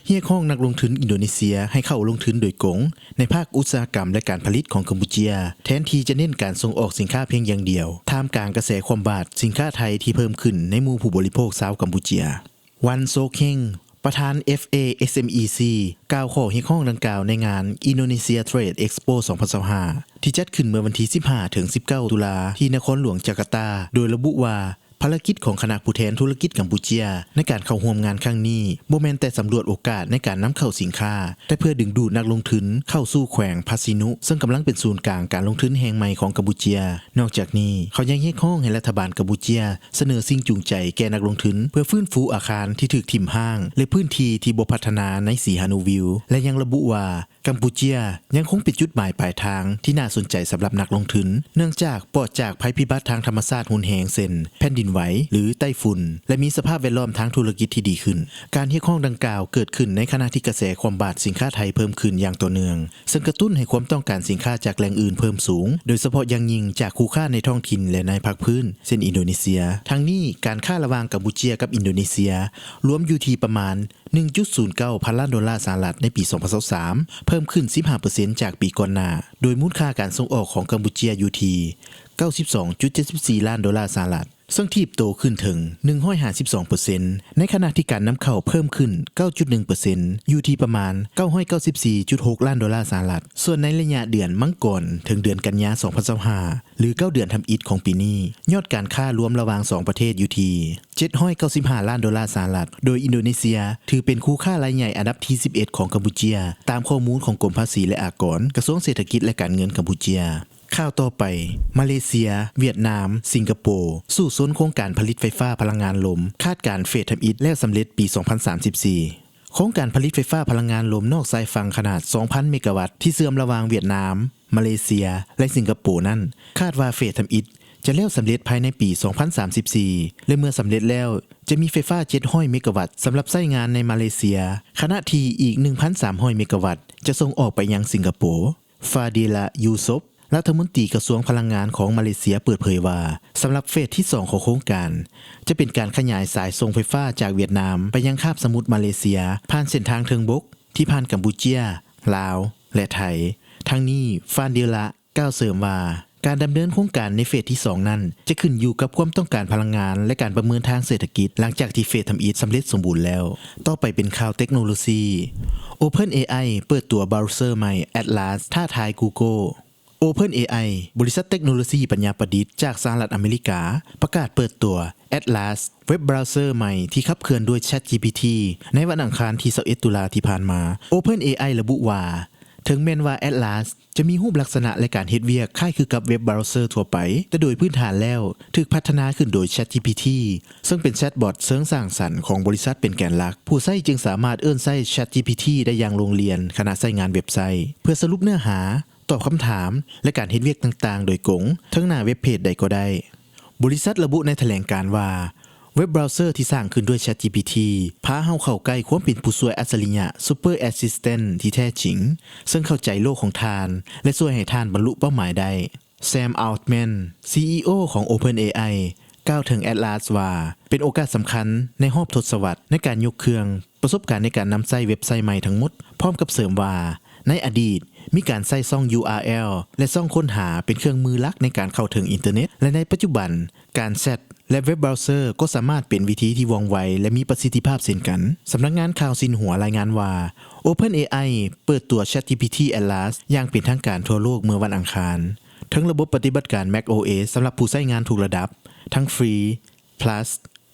ຮຽກຮ້ອງນັກລົງທຶນອິນໂດເນເຊຍໃຫ້ເຂົ້າລົງທຶນໂດຍກົງໃນພາກອຸດສາຫະກຳ ແລະ ການຜະລິດຂອງກຳປູເຈຍ ແທນທີ່ຈະເນັ້ນການສົ່ງອອກສິນຄ້າພຽງຢ່າງດຽວ ທ່າມກາງກະແສຄວ່ຳບາດສິນຄ້າໄທທີ່ເພີ່ມຂຶ້ນໃນໝູ່ຜູ້ບໍລິໂພກຊາວກຳປູເຈຍ. ວັນ ໂຊເຄັງ ປະທານ ເອັຟເອເອັສເອັມອີຊີ ກ່າວຂໍ້ຮຽກຮ້ອງດັ່ງກ່າວໃນງານ Indonesia Trade Expo ສອງພັນຊາວຫ້າ ທີ່ຈັດຂຶ້ນເມື່ອວັນທີສິບຫ້າ ເຖິງ ສິບເກົ້າ ຕຸລາ ທີ່ນະຄອນຫຼວງຈາກາຕາ ໂດຍລະບຸວ່າ ພາລະກິດຂອງຄະນະຜູ້ແທນທຸລະກິດກຳປູເຈຍໃນການເຂົ້າຮ່ວມງານຄັ້ງນີ້ ບໍ່ແມ່ນແຕ່ສຳຫຼວດໂອກາດໃນການນຳເຂົ້າສິນຄ້າ, ແຕ່ເພື່ອດຶງດູດນັກລົງທຶນເຂົ້າສູ່ແຂວງພາຊີນຸ ເຊິ່ງກຳລັງເປັນສູນກາງການລົງທຶນແຫ່ງໃໝ່ຂອງກຳປູເຈຍ. ນອກຈາກນີ້, ເຂົາຍັງຮຽກຮ້ອງໃຫ້ລັດຖະບານກຳປູເຈຍສະເໜີສິ່ງຈູງໃຈແກ່ນັກລົງທຶນ ເພື່ອຟື້ນຟູອາຄານທີ່ຖືກຖິ້ມຮ້າງ ແລະ ພື້ນທີ່ທີ່ບໍ່ພັດທະນາໃນສີຫານູວິວ ແລະ ຍັງລະບຸວ່າ ກຳປູເຈຍຍັງຄົງເປັນຈຸດໝາຍປາຍທາງທີ່ໜ້າສົນໃຈສຳລັບນັກລົງທຶນ, ເນື່ອງຈາກປອດຈາກໄພພິບັດທາງທຳມະຊາດຮຸນແຮງ ເຊັ່ນ ແຜ່ນດິນໄຫວ ຫຼື ໃຕ້ຝຸ່ນ ແລະ ມີສະພາບແວດລ້ອມທາງທຸລະກິດທີ່ດີຂຶ້ນ. ການຮຽກຮ້ອງດັ່ງກ່າວເກີດຂຶ້ນໃນຂະນະທີ່ກະແສຄວາມບາດສິນຄ້າໄທເພີ່ມຂຶ້ນຢ່າງຕໍ່ເນື່ອງ, ເຊິ່ງກະຕຸ້ນໃຫ້ຄວາມຕ້ອງການສິນຄ້າຈາກແຫຼ່ງອື່ນເພີ່ມສູງ, ໂດຍສະເພາະຢ່າງຍິ່ງຈາກຄູ່ຄ້າໃນທ້ອງຖິ່ນ ແລະ ໃນພາກພື້ນ ເຊັ່ນ ອິນໂດເນເຊຍ. ທັງນີ້, ການຄ້າລະຫວ່າງກຳປູເຈຍກັບອິນໂດເນເຊຍ ລວມຢູ່ທີ່ປະມານ ໜຶ່ງຈຸດສູນເກົ້າພັນລ້ານໂດລາສະຫະລັດໃນປີສອງພັນຊາວສາມ ເພີ່ມຂຶ້ນສິບຫ້າເປີເຊັນຈາກປີກ່ອນໜ້າ, ໂດຍມູນຄ່າການສົ່ງອອກຂອງກຳປູເຈຍຢູ່ທີ່ເກົ້າສິບສອງຈຸດເຈັດສິບສີ່ລ້ານໂດລາສະຫະລັດ ເຊິ່ງຖີບໂຕຂຶ້ນເຖິງໜຶ່ງຮ້ອຍຫ້າສິບສອງເປີເຊັນ ໃນຂະນະທີ່ການນຳເຂົ້າເພີ່ມຂຶ້ນເກົ້າຈຸດໜຶ່ງເປີເຊັນ ຢູ່ທີ່ປະມານເກົ້າຮ້ອຍເກົ້າສິບສີ່ຈຸດຫົກລ້ານໂດລາສະຫະລັດ. ສ່ວນໃນໄລຍະເດືອນມັງກອນເຖິງເດືອນກັນຍາສອງພັນຊາວຫ້າ ຫຼື ເກົ້າເດືອນທຳອິດຂອງປີນີ້, ຍອດການຄ້າລວມລະຫວ່າງສອງປະເທດຢູ່ທີ່ ເຈັດຮ້ອຍເກົ້າສິບຫ້າລ້ານໂດລາສະຫະລັດ, ໂດຍອິນໂດເນເຊຍຖືເປັນຄູ່ຄ້າລາຍໃຫຍ່ອັນດັບທີສິບເອັດຂອງກຳປູເຈຍ, ຕາມຂໍ້ມູນຂອງກົມພາສີ ແລະ ອາກອນ, ກະຊວງເສດຖະກິດ ແລະ ການເງິນກຳປູເຈຍ. ຂ່າວຕໍ່ໄປ, ມາເລເຊຍ, ຫວຽດນາມ, ສິງກະໂປ ສູ້ຊົນໂຄງການຜະລິດໄຟຟ້າພະລັງງານລົມ, ຄາດການເຟສທຳອິດແລ້ວສຳເລັດປີສອງພັນສາມສິບສີ່. ໂຄງການຜະລິດໄຟຟ້າພະລັງງານລົມນອກຊາຍຝັ່ງຂະໜາດສອງພັນເມກາວັດ ທີ່ເຊື່ອມລະຫວ່າງຫວຽດນາມ, ມາເລເຊຍ ແລະ ສິງກະໂປນັ້ນ, ຄາດວ່າເຟສທຳອິດຈະແລ້ວສຳເລັດພາຍໃນປີສອງພັນສາມສິບສີ່ ແລະ ເມື່ອສຳເລັດແລ້ວ ຈະມີໄຟຟ້າເຈັດຮ້ອຍເມກາວັດສຳລັບໃຊ້ງານໃນມາເລເຊຍ, ຂະນະທີ່ອີກໜຶ່ງພັນສາມຮ້ອຍເມກາວັດຈະສົ່ງອອກໄປຍັງສິງກະໂປ. ຟາດີລາ ຢູສົບ ລັດຖະມົນຕີກະຊວງພະລັງງານຂອງມາເລເຊຍເປີດເຜີຍວ່າ ສຳລັບເຟສທີສອງຂອງໂຄງການ ຈະເປັນການຂະຫຍາຍສາຍສົ່ງໄຟຟ້າຈາກຫວຽດນາມໄປຍັງຄາບສະໝຸດມາເລເຊຍ ຜ່ານເສັ້ນທາງເທິງບົກທີ່ຜ່ານກຳປູເຈຍ, ລາວ ແລະ ໄທ. ທັງນີ້, ຟາດີລາ ກ່າວເສີມວ່າ ການດຳເນີນໂຄງການໃນເຟສທີສອງນັ້ນ ຈະຂຶ້ນຢູ່ກັບຄວາມຕ້ອງການພະລັງງານ ແລະ ການປະເມີນທາງເສດຖະກິດ ຫຼັງຈາກທີ່ເຟສທຳອິດສຳເລັດສົມບູນແລ້ວ. ຕໍ່ໄປເປັນຂ່າວເຕັກໂນໂລຊີ. OpenAI ເປີດຕົວເບຣາເຊີໃໝ່ Atlas ທ້າທາຍ Google. OpenAI ບໍລິສັດເຕັກໂນໂລຊີປັນຍາປະດິດຈາກສະຫະລັດອາເມລິກາ ປະກາດເປີດຕົວ Atlas ເວັບບຣາວເຊີໃໝ່ທີ່ຂັບເຄື່ອນດ້ວຍ ChatGPT ໃນວັນອັງຄານທີຊາວເອັດຕຸລາທີ່ຜ່ານມາ. OpenAI ລະບຸວ່າ ເຖິງແມ່ນວ່າ Atlas ຈະມີຮູບລັກສະນະ ແລະ ການເຮັດວຽກຄ້າຍຄືກັບເວັບບຣາວເຊີທົ່ວໄປ, ແຕ່ໂດຍພື້ນຖານແລ້ວຖືກພັດທະນາຂຶ້ນໂດຍ ChatGPT ເຊິ່ງເປັນແຊັດບອດເຊີງສ້າງສັນຂອງບໍລິສັດເປັນແກນຫຼັກ. ຜູ້ໃຊ້ຈຶ່ງສາມາດເອີ້ນໃຊ້ ChatGPT ໄດ້ຢ່າງໂລ່ງລ່ຽນຂະນະໃຊ້ງານເວັບໄຊ ເພື່ອສະຫຼຸບເນື້ອຫາ, ຕອບຄຳຖາມ ແລະ ການເຮັດວຽກຕ່າງໆໂດຍກົງເທິງໜ້າເວັບເພຈໃດກໍໄດ້. ບໍລິສັດລະບຸໃນຖະແຫຼງການວ່າ ເວັບບຣາວເຊີທີ່ສ້າງຂຶ້ນດ້ວຍ ChatGPT ພາເຮົາເຂົ້າໃກ້ຄວາມເປັນຜູ້ຊ່ວຍອັດສະລິຍະ Super Assistant ທີ່ແທ້ຈິງ, ເຊິ່ງເຂົ້າໃຈໂລກຂອງທ່ານ ແລະ ຊ່ວຍໃຫ້ທ່ານບັນລຸເປົ້າໝາຍໄດ້. Sam Altman, ຊີອີໂອ ຂອງ OpenAI ກ່າວເຖິງ Atlas ວ່າ ເປັນໂອກາດສຳຄັນໃນຮອບທົດສະວັດໃນການຍົກເຄື່ອງປະສົບການໃນການນຳໃຊ້ເວັບໄຊໃໝ່ທັງໝົດ, ພ້ອມກັບເສີມວ່າ ໃນອະດີດມີການໃຊ້ຊ່ອງ URL ແລະ ຊ່ອງຄົ້ນຫາເປັນເຄື່ອງມືຫຼັກໃນການເຂົ້າເຖິງອິນເຕີເນັດ ແລະ ໃນປັດຈຸບັນ ການແຊັດ ແລະ ເວັບບຣາວເຊີກໍສາມາດເປັນວິທີທີ່ວ່ອງໄວ ແລະ ມີປະສິດທິພາບເຊັ່ນກັນ. ສຳນັກງານຂ່າວຊິນຫົວລາຍງານວ່າ OpenAI ເປີດຕົວ ChatGPT Atlas ຢ່າງເປັນທາງການທົ່ວໂລກເມື່ອວັນອັງຄານ. ເຖິງລະບົບປະຕິບັດການ macOS ສຳລັບຜູ້ໃຊ້ງານທຸກລະດັບ, ທັງ Free, Plus,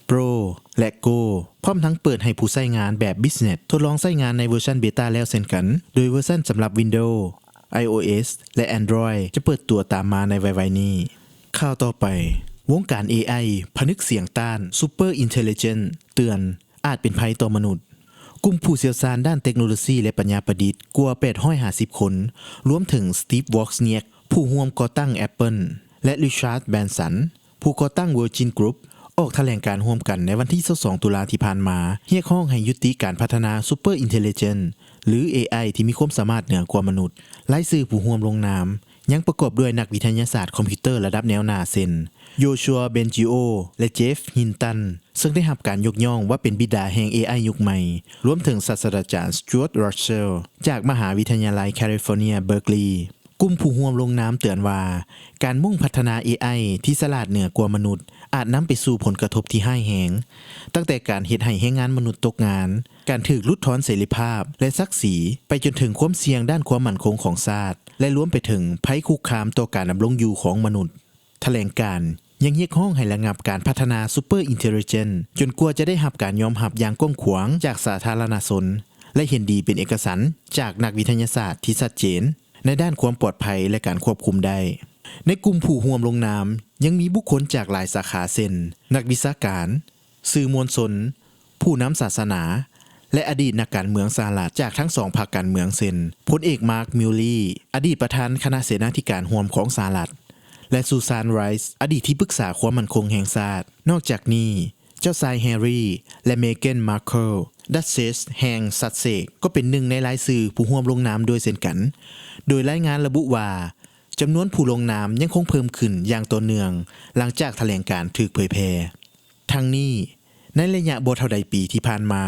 Pro ແລະ Go ພ້ອມທັງເປີດໃຫ້ຜູ້ໃຊ້ງານແບບ Business ທົດລອງໃຊ້ງານໃນເວີຊັນເບຕາແລ້ວເຊັ່ນກັນ, ໂດຍເວີຊັນສຳລັບ Windows, iOS ແລະ Android ຈະເປີດຕົວຕາມມາໃນໄວໆນີ້. ຂ່າວຕໍ່ໄປ, ວົງການ ເອໄອ ຜະນຶກສຽງຕ້ານ Super Intelligence ເຕືອນ ອາດເປັນໄພຕໍ່ມະນຸດ. ກຸ່ມຜູ້ຊ່ຽວຊານດ້ານເຕັກໂນໂລຊີ ແລະ ປັນຍາປະດິດກວ່າແປດຮ້ອຍຫ້າສິບຄົນ, ລວມເຖິງ Steve Wozniak ຜູ້ຮ່ວມກໍ່ຕັ້ງ Apple ແລະ Richard Branson ຜູ້ກໍ່ຕັ້ງ Virgin Group ອອກຖະແຫຼງການຮ່ວມກັນໃນວັນທີຊາວສອງຕຸລາທີ່ຜ່ານມາ, ຮຽກຮ້ອງໃຫ້ຍຸຕິການພັດທະນາ Super Intelligence ຫຼື ເອໄອ ທີ່ມີຄວາມສາມາດເໜືອກວ່າມະນຸດ. ລາຍຊື່ຜູ້ຮ່ວມລົງນາມຍັງປະກອບດ້ວຍນັກວິທະຍາສາດຄອມພິວເຕີລະດັບແນວໜ້າເຊັ່ນ Yoshua Bengio ແລະ Geoff Hinton ເຊິ່ງໄດ້ຮັບການຍົກຍ້ອງວ່າເປັນບິດາແຫ່ງ ເອໄອ ຍຸກໃໝ່, ລວມເຖິງສາດສະດາຈານ Stuart Russell ຈາກມະຫາວິທະຍາໄລ California Berkeley. ກຸ່ມຜູ້ຮ່ວມລົງນາມເຕືອນວ່າ ການມຸ່ງພັດທະນາ ເອໄອ ທີ່ສະຫຼາດເໜືອກວ່າມະນຸດ ອາດນຳໄປສູ່ຜົນກະທົບທີ່ຮ້າຍແຮງ, ຕັ້ງແຕ່ການເຮັດໃຫ້ແຮງງານມະນຸດຕົກງານ, ການຖືກຫຼຸດທອນເສລີພາບ ແລະ ສັກສີ, ໄປຈົນເຖິງຄວາມສ່ຽງດ້ານຄວາມໝັ້ນຄົງຂອງຊາດ ແລະ ລວມໄປເຖິງໄພຄຸກຄາມຕໍ່ການດຳລົງຢູ່ຂອງມະນຸດ. ຖະແຫຼງການຍັງຮຽກຮ້ອງໃຫ້ລະງັບການພັດທະນາ Super Intelligence ຈົນກວ່າຈະໄດ້ຮັບການຍອມຮັບຢ່າງກວ້າງຂວາງຈາກສາທາລະນະຊົນ ແລະ ເຫັນດີເປັນເອກະສັນຈາກນັກວິທະຍາສາດທີ່ຊັດເຈນໃນດ້ານຄວາມປອດໄພ ແລະ ການຄວບຄຸມໄດ້. ໃນກຸ່ມຜູ້ຮ່ວມລົງນາມຍັງມີບຸກຄົນຈາກຫຼາຍສາຂາເຊັ່ນ ນັກວິຊາການ, ສື່ມວນຊົນ, ຜູ້ນຳສາສະໜາ ແລະ ອະດີດນັກການເມືອງສະຫະລັດຈາກທັງສອງພັກການເມືອງເຊັ່ນ ພົນເອກ Mark Milley ອະດີດປະທານຄະນະເສນາທິການຮ່ວມຂອງສະຫະລັດ ແລະ Susan Rice ອະດີດທີ່ປຶກສາຄວາມໝັ້ນຄົງແຫ່ງຊາດ. ນອກຈາກນີ້, ເຈົ້າຊາຍ Harry ແລະ Meghan Markle, Duchess ແຫ່ງ Sussex ກໍເປັນໜຶ່ງໃນລາຍຊື່ຜູ້ຮ່ວມລົງນາມດ້ວຍເຊັ່ນກັນ, ໂດຍລາຍງານລະບຸວ່າ ຈຳນວນຜູ້ລົງນາມຍັງຄົງເພີ່ມຂຶ້ນຢ່າງຕໍ່ເນື່ອງຫຼັງຈາກຖະແຫຼງການຖືກເຜີຍແຜ່. ທັງນີ້, ໃນໄລຍະບໍ່ເທົ່າໃດປີທີ່ຜ່ານມາ,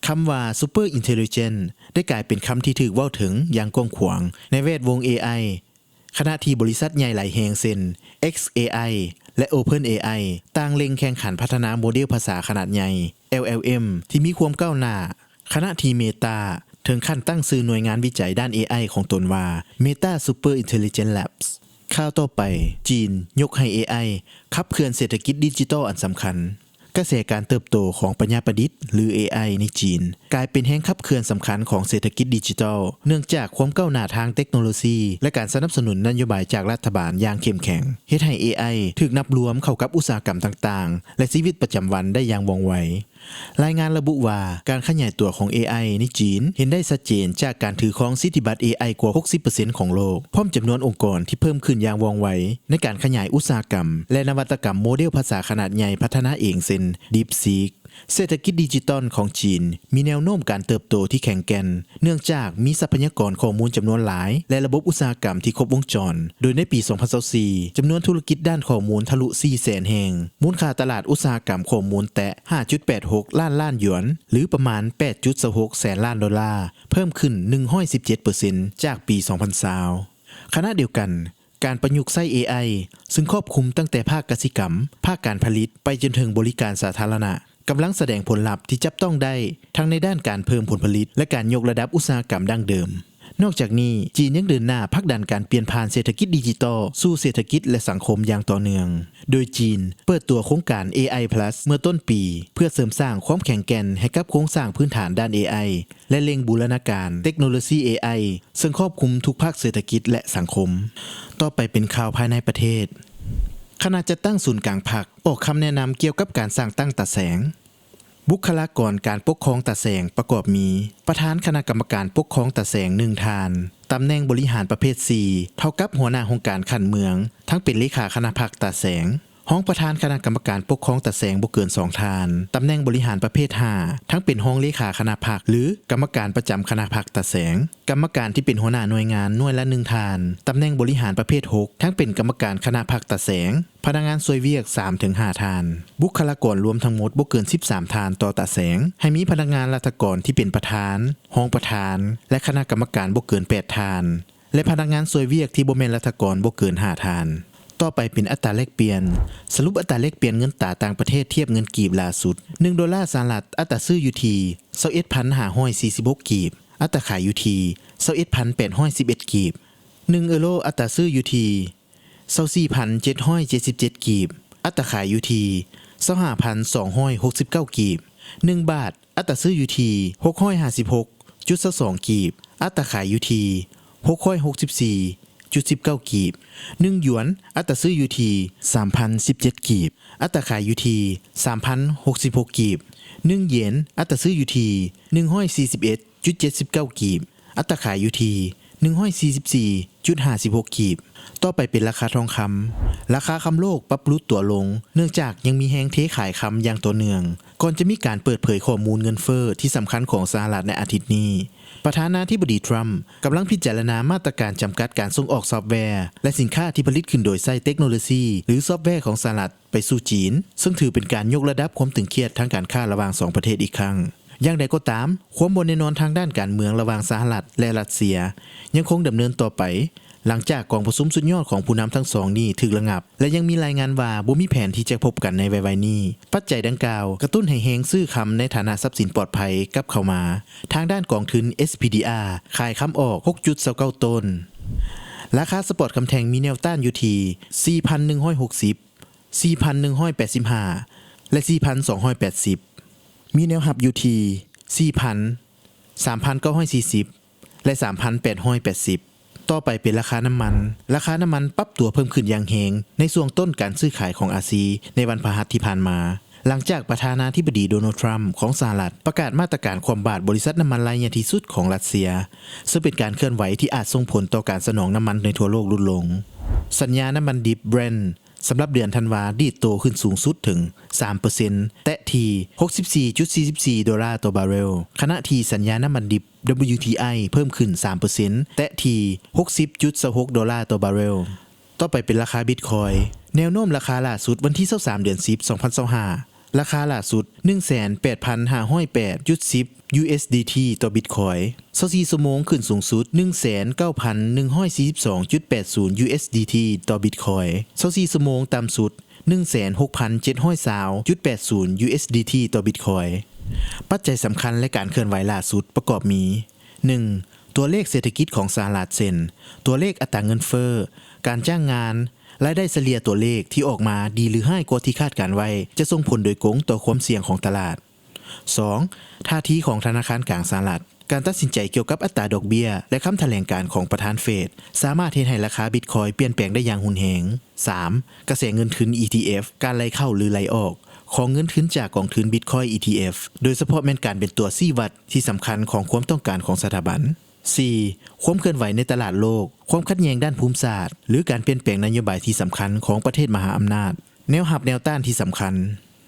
ຄຳວ່າ Super Intelligence ໄດ້ກາຍເປັນຄຳທີ່ຖືກເວົ້າເຖິງຢ່າງກວ້າງຂວາງໃນແວດວົງ ເອໄອ, ຂະນະທີ່ບໍລິສັດໃຫຍ່ຫຼາຍແຫ່ງເຊັ່ນ X A I ແລະ OpenAI ຕ່າງເລັ່ງແຂ່ງຂັນພັດທະນາໂມເດລພາສາຂະໜາດໃຫຍ່ L L M ທີ່ມີຄວາມກ້າວໜ້າ, ຂະນະທີ່ Meta ເຖິງຂັ້ນຕັ້ງຊື່ໜ່ວຍງານວິໄຈດ້ານ ເອໄອ ຂອງຕົນວ່າ Meta Super Intelligence Labs. ຂ່າວຕໍ່ໄປ, ຈີນຍົກໃຫ້ ເອໄອ ຂັບເຄື່ອນເສດຖະກິດດິຈິຕອລອັນສຳຄັນ. ກະແສການເຕີບໂຕຂອງປັນຍາປະດິດ ຫຼື ເອໄອ ໃນຈີນ ກາຍເປັນແຮງຂັບເຄື່ອນສຳຄັນຂອງເສດຖະກິດດິຈິຕອລ, ເນື່ອງຈາກຄວາມກ້າວໜ້າທາງເຕັກໂນໂລຊີ ແລະ ການສະໜັບສະໜູນນະໂຍບາຍຈາກລັດຖະບານຢ່າງເຂັ້ມແຂງ, ເຮັດໃຫ້ ເອໄອ ຖືກນັບລວມເຂົ້າກັບອຸດສາຫະກຳຕ່າງໆ ແລະ ຊີວິດປະຈຳວັນໄດ້ຢ່າງວ່ອງໄວ. ລາຍງານລະບຸວ່າ ການຂະຫຍາຍຕົວຂອງ ເອໄອ ໃນຈີນເຫັນໄດ້ຊັດເຈນຈາກການຖືຄອງສິດທິບັດ ເອໄອ ກວ່າຫົກສິບເປີເຊັນຂອງໂລກ, ພ້ອມຈຳນວນອົງກອນທີ່ເພີ່ມຂຶ້ນຢ່າງວ່ອງໄວໃນການຂະຫຍາຍອຸດສາຫະກຳ ແລະ ນະວັດຕະກຳໂມເດລພາສາຂະໜາດໃຫຍ່ພັດທະນາເອງເຊັ່ນ DeepSeek. ເສດຖະກິດດິຈິຕອນຂອງຈີນມີແນວໂນ້ມການເຕີບໂຕທີ່ແຂງແກ່ນ, ເນື່ອງຈາກມີຊັບພະຍາກອນຂໍ້ມູນຈຳນວນຫຼາຍ ແລະ ລະບົບອຸດສາຫະກຳທີ່ຄົບວົງຈອນ, ໂດຍໃນປີສອງພັນຊາວສີ່ ຈຳນວນທຸລະກິດດ້ານຂໍ້ມູນທະລຸສີ່ແສນແຫ່ງ, ມູນຄ່າຕະຫຼາດອຸດສາຫະກຳຂໍ້ມູນແຕະຫ້າຈຸດແປດຫົກລ້ານລ້ານຢວນ ຫຼື ປະມານແປດຈຸດຊາວຫົກແສນລ້ານໂດລາ, ເພີ່ມຂຶ້ນໜຶ່ງຮ້ອຍສິບເຈັດເປີເຊັນຈາກປີສອງພັນຊາວ. ຂະນະດຽວກັນ, ການປະຍຸກໃຊ້ ເອໄອ ຊຶ່ງຄອບຄຸມຕັ້ງແຕ່ພາກກະສິກຳ, ພາກການຜະລິດ ໄປຈົນເຖິງບໍລິການສາທາລະນະ, ກຳລັງສະແດງຜົນລັບທີ່ຈັບຕ້ອງໄດ້ ທັງໃນດ້ານການເພີ່ມຜົນຜະລິດ ແລະ ການຍົກລະດັບອຸດສາຫະກຳດັ້ງເດີມ. ນອກຈາກນີ້, ຈີນຍັງເດີນໜ້າຜັກດັນການປ່ຽນຜ່ານເສດຖະກິດດິຈິຕອນສູ່ເສດຖະກິດ ແລະ ສັງຄົມຢ່າງຕໍ່ເນື່ອງ, ໂດຍຈີນເປີດຕົວໂຄງການ ເອໄອ Plus ເມື່ອຕົ້ນປີ ເພື່ອເສີມສ້າງຄວາມແຂງແກ່ນໃຫ້ກັບໂຄງສ້າງພື້ນຖານດ້ານ ເອໄອ ແລະ ເລັ່ງບູລະນາການເຕັກໂນໂລຊີ ເອໄອ ເຊິ່ງຄອບຄຸມທຸກພາກເສດຖະກິດ ແລະ ສັງຄົມ. ຕໍ່ໄປເປັນຂ່າວພາຍໃນປະເທດ. ຄະນະຈັດຕັ້ງສູນກາງພັກອອກຄຳແນະນຳກ່ຽວກັບການສ້າງຕັ້ງຕາແສງ. ບຸກຄະລາກອນການປົກຄອງຕາແສງປະກອບມີ ປະທານຄະນະກຳມະການປົກຄອງຕາແສງ ໜຶ່ງທ່ານ, ຕຳແໜ່ງບໍລິຫານປະເພດ ສີ່ ເທົ່າກັບຫົວໜ້າຫ້ອງການຂັ້ນເມືອງ ທັງເປັນເລຂາຄະນະພັກຕາແສງ, ຮອງປະທານຄະນະກຳມະການປົກຄອງຕາແສງບໍ່ເກີນ ສອງທ່ານ, ຕຳແໜ່ງບໍລິຫານປະເພດ ຫ້າ ທັງເປັນຮອງເລຂາຄະນະພັກ ຫຼື ກຳມະການປະຈຳຄະນະພັກຕາແສງ, ກຳມະການທີ່ເປັນຫົວໜ້າໜ່ວຍງານໜ່ວຍລະ ໜຶ່ງທ່ານ, ຕຳແໜ່ງບໍລິຫານປະເພດ ຫົກ ທັງເປັນກຳມະການຄະນະພັກຕາແສງ, ພະນັກງານຊ່ວຍວຽກ ສາມເຖິງຫ້າທ່ານ, ບຸກຄະລາກອນລວມທັງໝົດບໍ່ເກີນ ສິບສາມທ່ານຕໍ່ຕາແສງ, ໃຫ້ມີພະນັກງານລັດຖະກອນທີ່ເປັນປະທານ, ຮອງປະທານ ແລະ ຄະນະກຳມະການບໍ່ເກີນ ແປດທ່ານ ແລະ ພະນັກງານຊ່ວຍວຽກທີ່ບໍ່ແມ່ນລັດຖະກອນບໍ່ເກີນ ຫ້າທ່ານ. ຕໍ່ໄປເປັນອັດຕາແລກປ່ຽນ. ສະຫຼຸບອັດຕາແລກປ່ຽນເງິນຕາຕ່າງປະເທດທຽບເງິນກີບລ່າສຸດ, ໜຶ່ງໂດລາສະຫະລັດ ອັດຕາຊື້ຢູ່ທີ່ ຊາວເອັດພັນຫ້າຮ້ອຍສີ່ສິບຫົກກີບ, ອັດຕາຂາຍຢູ່ທີ່ ຊາວເອັດພັນແປດຮ້ອຍສິບເອັດກີບ. ໜຶ່ງເອີໂຣ ອັດຕາຊື້ຢູ່ທີ່ ຊາວສີ່ພັນເຈັດຮ້ອຍເຈັດສິບເຈັດກີບ, ອັດຕາຂາຍຢູ່ທີ່ ຊາວຫ້າພັນສອງຮ້ອຍຫົກສິບເກົ້າກີບ. ໜຶ່ງບາດ ອັດຕາຊື້ຢູ່ທີ່ ຫົກຮ້ອຍຫ້າສິບຫົກຈຸດຊາວສອງກີບ, ອັດຕາຂາຍຢູ່ທີ່ ຫົກຮ້ອຍຫົກສິບສີ່ຈຸດສິບເກົ້າກີບ. ໜຶ່ງຢວນ ອັດຕາຊື້ຢູ່ທີ່ ສາມພັນສິບເຈັດກີບ, ອັດຕາຂາຍຢູ່ທີ່ ສາມພັນຫົກສິບຫົກກີບ. ໜຶ່ງເຢນ ອັດຕາຊື້ຢູ່ທີ່ ໜຶ່ງຮ້ອຍສີ່ສິບເອັດຈຸດເຈັດສິບເກົ້າກີບ, ອັດຕາຂາຍຢູ່ທີ່ ໜຶ່ງຮ້ອຍສີ່ສິບສີ່ຈຸດຫ້າສິບຫົກກີບ. ຕໍ່ໄປເປັນລາຄາທອງຄຳ. ລາຄາຄຳໂລກປັບຫຼຸດຕົວລົງ ເນື່ອງຈາກຍັງມີແຮງເທຂາຍຄຳຢ່າງຕໍ່ເນື່ອງ, ກ່ອນຈະມີການເປີດເຜີຍຂໍ້ມູນເງິນເຟີ້ທີ່ສຳຄັນຂອງສະຫະລັດໃນອາທິດນີ້. ປະທານາທິບໍດີທຣຳກຳລັງພິຈາລະນາມາດຕະການຈຳກັດການສົ່ງອອກຊອບແວ ແລະ ສິນຄ້າທີ່ຜະລິດຂຶ້ນໂດຍໃຊ້ເຕັກໂນໂລຊີ ຫຼື ຊອບແວຂອງສະຫະລັດ ໄປສູ່ຈີນ, ເຊິ່ງຖືເປັນການຍົກລະດັບຄວາມຕຶງຄຽດທາງການຄ້າລະຫວ່າງສອງປະເທດອີກຄັ້ງ. ຢ່າງໃດກໍຕາມ, ຄວາມບໍ່ແນ່ນອນທາງດ້ານການເມືອງລະຫວ່າງສະຫະລັດ ແລະ ຣັດເຊຍ ຍັງຄົງດຳເນີນຕໍ່ໄປ, ຫຼັງຈາກກອງປະຊຸມສຸດຍອດຂອງຜູ້ນຳທັງສອງນີ້ຖືກລະງັບ ແລະ ຍັງມີລາຍງານວ່າບໍ່ມີແຜນທີ່ຈະພົບກັນໃນໄວໆນີ້. ປັດໄຈດັ່ງກ່າວກະຕຸ້ນໃຫ້ແຮງຊື້ຄຳໃນຖານະຊັບສິນປອດໄພກັບເຂົ້າມາ. ທາງດ້ານກອງທຶນ ເອສ ພີ ດີ ອາ ຂາຍຄຳອອກ ຫົກຈຸດຊາວເກົ້າໂຕນ. ລາຄາສະປອດຄຳແທ່ງມີແນວຕ້ານຢູ່ທີ່ ສີ່ພັນໜຶ່ງຮ້ອຍຫົກສິບ ສີ່ພັນໜຶ່ງຮ້ອຍແປດສິບຫ້າ ແລະ ສີ່ພັນສອງຮ້ອຍແປດສິບ, ມີແນວຮັບຢູ່ທີ່ ສີ່ພັນ, ສາມພັນເກົ້າຮ້ອຍສີ່ສິບ ແລະ ສາມພັນແປດຮ້ອຍແປດສິບ. ຕໍ່ໄປເປັນລາຄານ້ຳມັນ. ລາຄານ້ຳມັນປັບຕົວເພີ່ມຂຶ້ນຢ່າງແຮງໃນຊ່ວງຕົ້ນການຊື້ຂາຍຂອງອາຊີໃນວັນພະຫັດທີ່ຜ່ານມາ, ຫຼັງຈາກປະທານາທິບໍດີໂດນັລ ທຣຳ ຂອງສະຫະລັດ ປະກາດມາດຕະການຄວ່ຳບາດບໍລິສັດນ້ຳມັນລາຍໃຫຍ່ທີ່ສຸດຂອງຣັດເຊຍ, ເຊິ່ງເປັນການເຄື່ອນໄຫວທີ່ອາດສົ່ງຜົນຕໍ່ການສະໜອງນ້ຳມັນໃນທົ່ວໂລກຫຼຸດລົງ. ສັນຍານ້ຳມັນດິບ Brent ສຳລັບເດືອນທັນວາ ດີດໂຕຂຶ້ນສູງສຸດເຖິງ ສາມເປີເຊັນ, ແຕະທີ່ ຫົກສິບສີ່ຈຸດສີ່ສິບສີ່ໂດລາຕໍ່ບາເຣວ, ຂະນະທີ່ສັນຍານ້ຳມັນດິບ WTI ເພີ່ມຂຶ້ນ ສາມເປີເຊັນ, ແຕະທີ່ ຫົກສິບຈຸດຊາວຫົກໂດລາຕໍ່ບາເຣວ. ຕໍ່ໄປເປັນລາຄາບິດຄອຍ. ແນວໂນ້ມລາຄາລ່າສຸດ ວັນທີຊາວສາມ ເດືອນສິບ ສອງພັນຊາວຫ້າ, ລາຄາລ່າສຸດ ໜຶ່ງແສນແປດພັນຫ້າຮ້ອຍແປດຈຸດສິບ USDT ຕໍ່ບິດຄອຍ, ຊາວສີ່ຊົ່ວໂມງຂຶ້ນສູງສຸດ ໜຶ່ງແສນເກົ້າພັນໜຶ່ງຮ້ອຍສີ່ສິບສອງຈຸດແປດສູນ USDT ຕໍ່ບິດຄອຍ, ຊາວສີ່ຊົ່ວໂມງຕ່ຳສຸດ ໜຶ່ງແສນຫົກພັນເຈັດຮ້ອຍຊາວຈຸດແປດສູນ USDT ຕໍ່ບິດຄອຍ. ປັດໄຈສຳຄັນ ແລະ ການເຄື່ອນໄຫວລ່າສຸດປະກອບມີ ໜຶ່ງ ຕົວເລກເສດຖະກິດຂອງສະຫະລັດ ເຊັ່ນ ຕົວເລກອັດຕາເງິນເຟີ້, ການຈ້າງງານ, ລາຍໄດ້ສະເລ່ຍຕົວເລກທີ່ອອກມາດີ ຫຼື ຮ້າຍກວ່າທີ່ຄາດການໄວ້ ຈະສົ່ງຜົນໂດຍກົງຕໍ່ຄວາມສ່ຽງຂອງຕະຫຼາດ. ສອງ ທ່າທີຂອງທະນາຄານກາງສະຫະລັດ, ການຕັດສິນໃຈກ່ຽວກັບອັດຕາດອກເບ້ຍ ແລະ ຄຳຖະແຫຼງການຂອງປະທານເຟດ ສາມາດເຮັດໃຫ້ລາຄາບິດຄອຍປ່ຽນແປງໄດ້ຢ່າງຮຸນແຮງ. ສາມ ກະແສເງິນທຶນ ອີ ທີ ເອັຟ ການໄຫຼເຂົ້າ ຫຼື ໄຫຼອອກຂອງເງິນທຶນຈາກກອງທຶນບິດຄອຍ ອີ ທີ ເອັຟ ໂດຍສະເພາະແມ່ນການເປັນຕົວຊີ້ວັດທີ່ສຳຄັນຂອງຄວາມຕ້ອງການຂອງສະຖາບັນ. ສີ່ ຄວາມເຄື່ອນໄຫວໃນຕະຫຼາດໂລກ, ຄວາມຂັດແຍ່ງດ້ານພູມສາດ ຫຼື ການປ່ຽນແປງນະໂຍບາຍທີ່ສຳຄັນຂອງປະເທດມະຫາອຳນາດ. ແນວຮັບແນວຕ້ານທີ່ສຳຄັນ.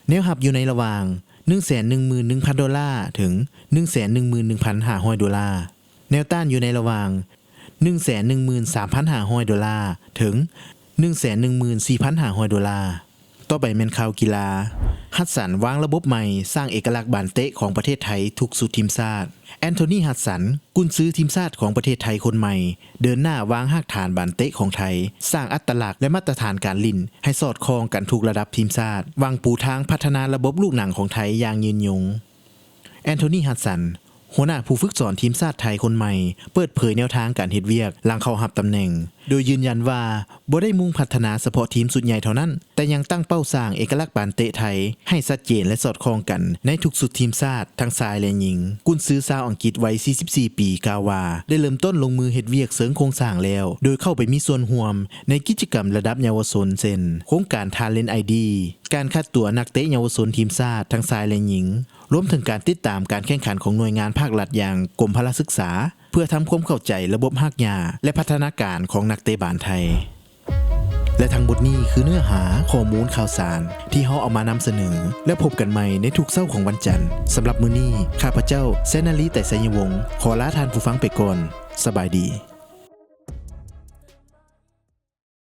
ແນວຮັບຢູ່ໃນລະຫວ່າງ ໜຶ່ງແສນໜຶ່ງໝື່ນໜຶ່ງພັນໂດລາ ເຖິງ ໜຶ່ງແສນໜຶ່ງໝື່ນໜຶ່ງພັນຫ້າຮ້ອຍໂດລາ. ແນວຕ້ານຢູ່ໃນລະຫວ່າງ ໜຶ່ງແສນໜຶ່ງໝື່ນສາມພັນຫ້າຮ້ອຍໂດລາ ເຖິງ ໜຶ່ງແສນໜຶ່ງໝື່ນສີ່ພັນຫ້າຮ້ອຍໂດລາ. ຕໍ່ໄປແມ່ນຂ່າວກິລາ. ຮັດສັນວາງລະບົບໃໝ່ສ້າງເອກະລັກບານເຕະຂອງປະເທດໄທທຸກຊຸດທີມຊາດ. ແອນໂທນີ ຮັດສັນ ກຸນຊືທີມຊາດຂອງປະເທດໄທຄົນໃໝ່ ເດີນໜ້າວາງຮາກຖານບານເຕະຂອງໄທ, ສ້າງອັດຕະລັກ ແລະ ມາດຕະຖານການຫຼິ້ນໃຫ້ສອດຄ່ອງກັນທຸກລະດັບທີມຊາດ, ຫວັງປູທາງພັດທະນາລະບົບລູກໜັງຂອງໄທຢ່າງຍືນຍົງ. ແອນໂທນີ ຮັດສັນ ຫົວໜ້າຜູ້ຝຶກສອນທີມຊາດໄທຄົນໃໝ່ ເປີດເຜີຍແນວທາງການເຮັດວຽກຫຼັງເຂົ້າຮັບຕຳແໜ່ງ ໂດຍຢືນຢັນວ່າບໍ່ໄດ້ມຸ່ງພັດທະນາສະເພາະທີມຊຸດໃຫຍ່ເທົ່ານັ້ນ, ແຕ່ຍັງຕັ້ງເປົ້າສ້າງເອກະລັກການເຕະໄທໃຫ້ຊັດເຈນ ແລະ ສອດຄ່ອງກັນໃນທຸກຊຸດທີມຊາດ ທັງຊາຍ ແລະ ຍິງ. ກຸນຊືຊາວອັງກິດໄວສີ່ສິບສີ່ປີກ່າວວ່າ ໄດ້ເລີ່ມຕົ້ນລົງມືເຮັດວຽກເຊີງໂຄງສ້າງແລ້ວ ໂດຍເຂົ້າໄປມີສ່ວນຮ່ວມໃນກິດຈະກຳລະດັບເຍົາວະຊົນ ເຊັ່ນ ໂຄງການ Talent ID, ການຄັດຕົວນັກເຕະເຍົາວະຊົນທີມຊາດ ທັງຊາຍ ແລະ ຍິງ, ລວມເຖິງການຕິດຕາມການແຂ່ງຂັນຂອງໜ່ວຍງານພາກລັດຢ່າງກົມພະລະສຶກສາ ເພື່ອທຳຄວາມເຂົ້າໃຈລະບົບຮາກຫຍ້າ ແລະ ພັດທະນາການຂອງນັກເຕະບານໄທ. ແລະ ທັງໝົດນີ້ຄືເນື້ອຫາຂໍ້ມູນຂ່າວສານທີ່ເຮົາເອົາມານຳສະເໜີ ແລະ ພົບກັນໃໝ່ໃນທຸກເຊົ້າຂອງວັນຈັນ. ສຳລັບມື້ນີ້ ຂ້າພະເຈົ້າ ແສນນາລີ ໄຕໄຊຍະວົງ ຂໍລາທ່ານຜູ້ຟັງໄປກ່ອນ. ສະບາຍດີ.